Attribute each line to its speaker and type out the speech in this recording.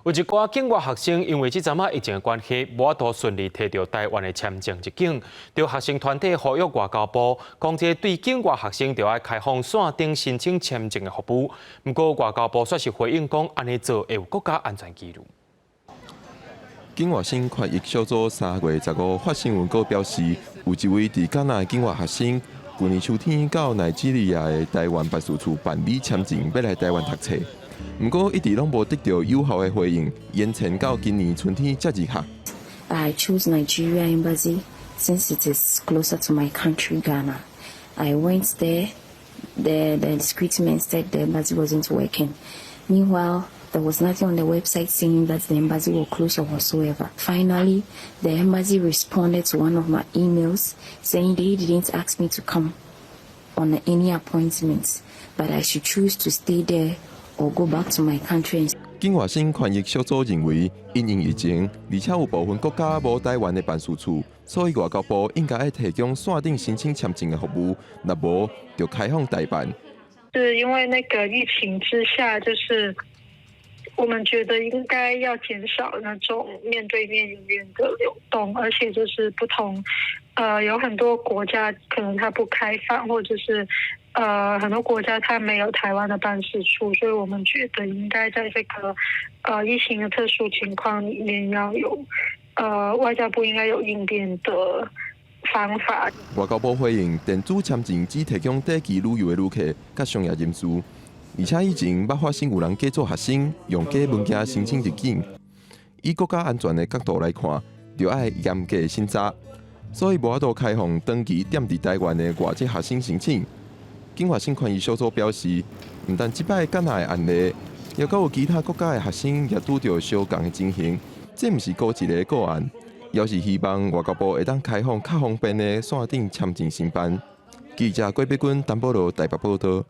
Speaker 1: 有一寡境外學生因為這陣仔疫情的關係，無法度順利提著台灣的簽證入境，著學生團體呼籲外交部，講這對境外學生著愛開放線頂申請簽證的服務。毋過外交部煞是回應講，按呢做會有國家安全疑慮。
Speaker 2: 境外生權益小組3月15發新聞稿表示，有一位佇加納的境外學生，舊年秋天到奈及利亞的台灣辦事處辦理簽證，欲來台灣讀冊。毋過一直攏無得著有效的回應，延遲到今年春天才入學。
Speaker 3: I chose Nigeria Embassy since it is closer to my country, Ghana. I went there. The security man said the embassy wasn't working. Meanwhile, there was nothing on the website saying that the embassy will close or whatsoever. Finally, the embassy responded to one of my emails saying they didn't ask me to come on any appointments, but I should choose to stay there or go back to my country.
Speaker 2: 境外生權益小組認為，因應疫情，而且有部分國家無台灣的辦事處，所以外交部應該愛提供線頂申請簽證的服務，若無就開放代辦。
Speaker 4: 是因為那個疫情之下，就是我們覺得應該要減少那種面對面人員的流動，而且就是不同，有很多國家可能它不開放，或者是很多國家它沒有台灣的辦事處，所以我們覺得應該在這個疫情的特殊情況裡面，要有外交部應該有應變的方法。
Speaker 2: 外交部回應，電子簽證只提供短期旅遊的旅客佮商業人士，而且以前捌發生有人假做學生，用假文件申請入境。以國家安全的角度來看，著愛嚴格審查，所以無法度開放長期踮佇台灣的外籍學生申請。境外生權益小組表示，毋但這擺加納的案例，猶閣有其他國家的學生也拄著相仝的情形，這毋是孤一个個案，猶是希望外交部會當開放較方便的線頂簽證申辦。記者郭碧君、陳寶羅台北報道。